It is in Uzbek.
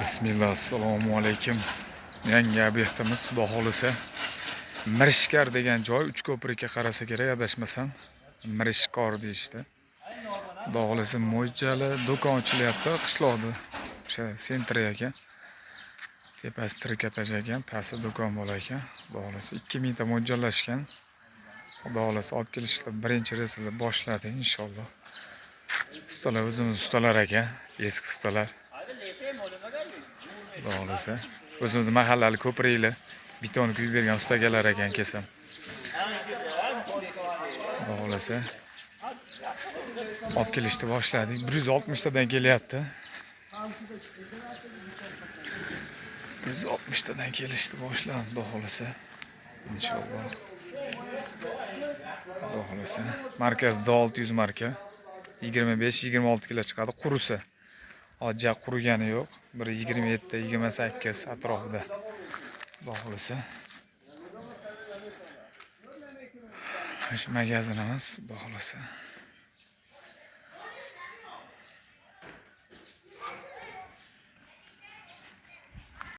Bismillah, assalomu alaykum. Yangi obyektimiz, Xudo xohlasa, Mirishkor degan joy, Uchko'prikka qarasa kerak, adashmasam. Mirishkor deyishdi. Xudo xohlasa, mo'jali do'kon ochilyapti qishloqda. O'sha центр ekan. Tepasi trikotaj ekan, pasti do'kon bo'lar ekan. Xudo xohlasa, 2000 ta mo'ljallashgan. Xudo xohlasa, olib kelishni birinchi reysini boshladi inshaalloh. Ustalar o'zimiz ustalar ekan, eski ustalar. Xudo xohlasa, o'zimiz mahallali ko'prikli beton quyib bergan ustagalar ekan kelsam. Xudo xohlasa, olib kelishni boshladik. 160 tadan kelyapti. 160 tadan kelishni boshladi, Xudo xohlasa. Inshaalloh. Xudo xohlasa. Markazda 600 marka. 25-26 kilo chiqadi qurisi. Hozir qurigani yo'q. Bir 27, 28 atrofida. Xudo xohlasa. Shu magazinimiz, Xudo xohlasa.